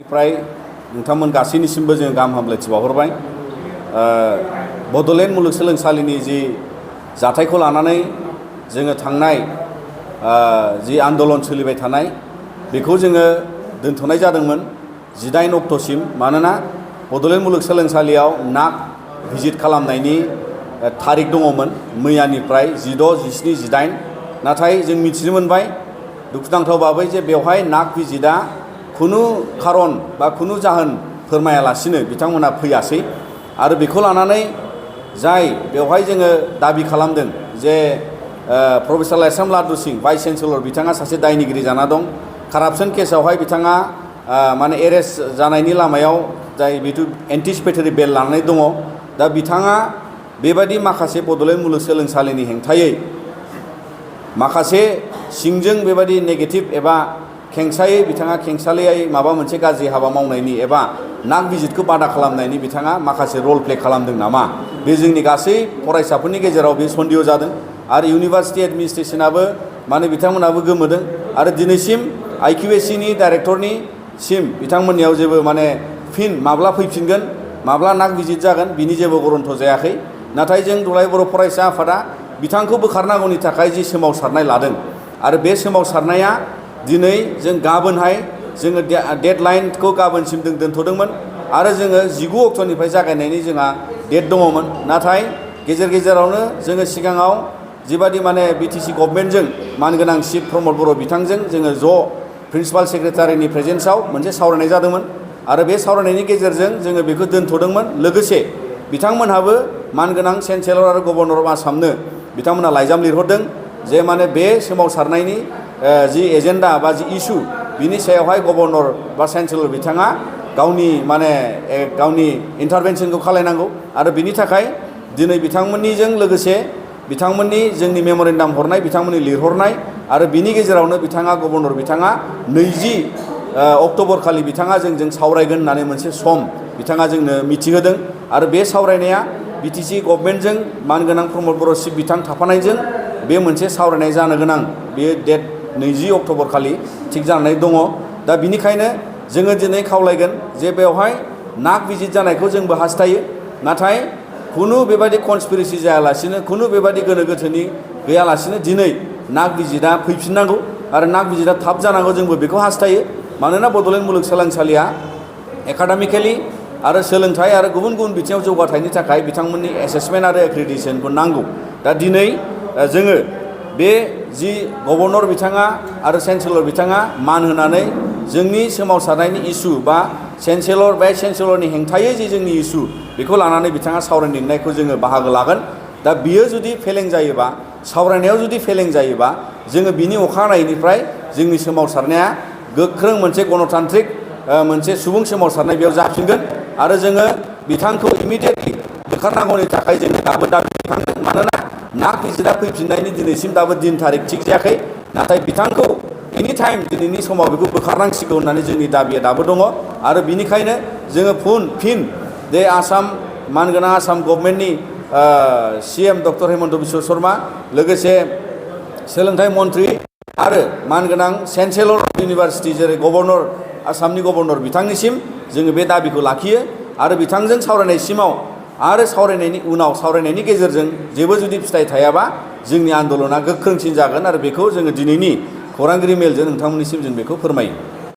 फ्राय नोंथांमोन गासैनिसिमबो जों गाहाम हामलायथि बावहरबाय। बड'लेण्ड मुलुगसोलोंसालिनि जि जाथायखौ लानानै जोङो थांनाय जि आन्दलन सोलिबाय थानाय बेखौ जोङो दोनथ'नाय जादोंमोन 18 अक्ट'सिम। मानोना बड'लेण्ड मुलुगसोलोंसालियाव नाक भिजिट खालामनायनि थारिख दङमोन मैयानिफ्राय 16, 17, 18। नाथाय जों मिथिनो मोनबाय दुखुनांथाव बाबै जे बेवहाय नाक भिजिटआ खुनु खारन बा खुनु जाहोन फोरमायालासिनो बिथांमोना फैयासै। आरो बेखौ लानानै जाय बेवहाय जोङो दाबि खालामदों जे प्रफेसार लाइस्राम लादु सिं भाइस चेन्सेलर बिथाङा सासे दायनिगिरि जाना दं। कारापसन केसावहाय बिथाङा माने एरेस्ट जानायनि लामायाव जाय बिथु एन्टिसिपेटरि बेल लानानै दङ। दा बिथाङा बेबायदि माखासे बड'लेण्ड मुलुगसोलोंसालिनि हेंथायै माखासे सिंजों बेबायदि नेगेटिभ एबा खेंसायै बिथाङा खेंसालियायै माबा मोनसे गाज्रि हाबा मावनायनि एबा नाक भिजिटखौ बादा खालामनायनि बिथाङा माखासे रल प्ले खालामदों नामा, बे जोंनि गासै फरायसाफोरनि गेजेराव बे सन्देह जादों। आरो इउनिभार्सिटि एडमिनिस्ट्रेसनाबो माने बिथांमोनाबो गोमोदों। आरो दिनैसिम IQACनि डाइरेक्टरनि सिम बिथांमोननियाव जेबो माने फिन माब्ला फैफिनगोन माब्ला नाक भिजिट जागोन बिनि जेबो गरन्थ जायाखै। नाथाय जों दुलाराय बर' फरायसा आफादा बिथांखौ बोखारनांगौनि थाखाय जि सोमावसारनाय लादों आरो बे सोमावसारनाया दिनै जों गाबोनहाय जोङो डेडलाइनखौ गाबोनसिम जों दोनथ'दोंमोन आरो जोङो 19 अक्ट'निफ्राय जागायनायनि जोंहा डेट दङमोन। नाथाय गेजेर गेजेरावनो जोङो सिगाङाव जिबादि माने BTC गभर्नमेन्टजों मानगोनां चिफ प्रमद बर' बिथांजों जोङो ज' प्रिन्सिपाल सेक्रेटारिनि प्रेजेन्सआव मोनसे सावरायनाय जादोंमोन आरो बे सावरायनायनि गेजेरजों जोङो बेखौ दोनथ'दोंमोन। लोगोसे बिथांमोनहाबो मानगोनां चेन्सेलर आरो गभर्नर अफ आसामनो बिथांमोनहा लाइजाम लिरहरदों जे माने बे सोमावसारनायनि जि एजेन्डा बा जि इस्यु बिनि सायावहाय गभर्नर बा चेन्सेलर बिथाङा गावनि इन्टारभेनसनखौ खालायनांगौ। आरो बिनि थाखाय दिनै बिथांमोननिजों लोगोसे बिथांमोननि जोंनि मेम'रेन्डाम हरनाय बिथांमोननि लिरहरनाय आरो बिनि गेजेरावनो गभर्नर बिथाङा 20 अक्ट'बर खालि बिथाङा जोंजों सावरायगोन होननानै मोनसे सम बिथाङा जोंनो मिथिहोदों। आरो बे सावरायनाया BTC गभर्नमेन्टजों मानगोनां प्रमद बर' चिफ बिथां थाफानायजों बे मोनसे सावरायनाय जानो गोनां बेयो डेट 20 अक्ट'बर खालि थिग जानानै दङ। दा बिनिखायनो जोङो दिनै खावलायगोन जे बेवहाय नाक भिजिट जानायखौ जोंबो हास्थायो। नाथाय खुनु बेबायदि कनस्पिरेसि जायालासिनो खुनु बेबायदि गोनो गोथोनि गैयालासिनो दिनै नाक भिजिटआ फैफिननांगौ आरो नाक भिजिटआ थाब जानांगौ जोंबो बेखौ हास्थायो। मानोना बड'लेण्ड मुलुगसोलोंसालिया एकाडेमिकेलि आरो सोलोंथाइ आरो गुबुन गुबुन बिथिङाव जौगाथायनि थाखाय बिथांमोननि एसेसमेन्ट आरो एक्रिडिटेसनखौ नांगौ। दा दिनै जोङो बे जि गभर्नर बिथाङा आरो चेन्सेलर बिथाङा मान होनानै जोंनि सोमावसारनायनि इस्यु बा चेन्सेलर भाइस चेन्सेलरनि हेंथायै जि जोंनि इस्यु बेखौ लानानै बिथाङा सावरायनो लिंनायखौ जोङो बाहागो लागोन। दा बियो जुदि फेलें जायोबा सावरायनायाव जुदि फेलें जायोबा जोङो बिनि अखानायैनिफ्राय जोंनि सोमावसारनाया गोख्रों मोनसे गणतान्त्रिक मोनसे सुबुं सोमावसारनाय बेयाव जाफिनगोन आरो जोङो बिथांखौ इमिडियेटलि बोखारनांगौनि थाखाय जोङो दाबो दाबि दैखांदों। मानोना नाक भिजिटआ फैफिननायनि दिनैसिम दाबो दिन थारिख थिग जायाखै। नाथाय बिथांखौ एनि टाइम दिनैनि समाव बेखौ बोखारनांसिगौ होननानै जोंनि दाबिया दाबो दङ। आरो बिनिखायनो जोङो फिन बे मानगोनां आसाम गभर्नमेन्टनि CM डक्टर हेमन्त बिश्व शर्मा लोगोसे सोलोंथाइ मन्त्रि आरो मानगोनां चेन्सेलर इउनिभार्सिटि जेरै गभर्नर आसामनि गभर्नर बिथांनिसिम जोङो बे दाबिखौ लाखियो। आरो बिथांजों सावरायनायसिमाव आरो सावरायनायनि उनाव सावरायनायनि गेजेरजों जेबो जुदि फिथाइ थायाबा जोंनि आन्दलना गोख्रोंसिन जागोन आरो बेखौ जोङो दिनैनि खौरांगिरि मेलजों नोंथांमोननिसिम जों बेखौ फोरमायो।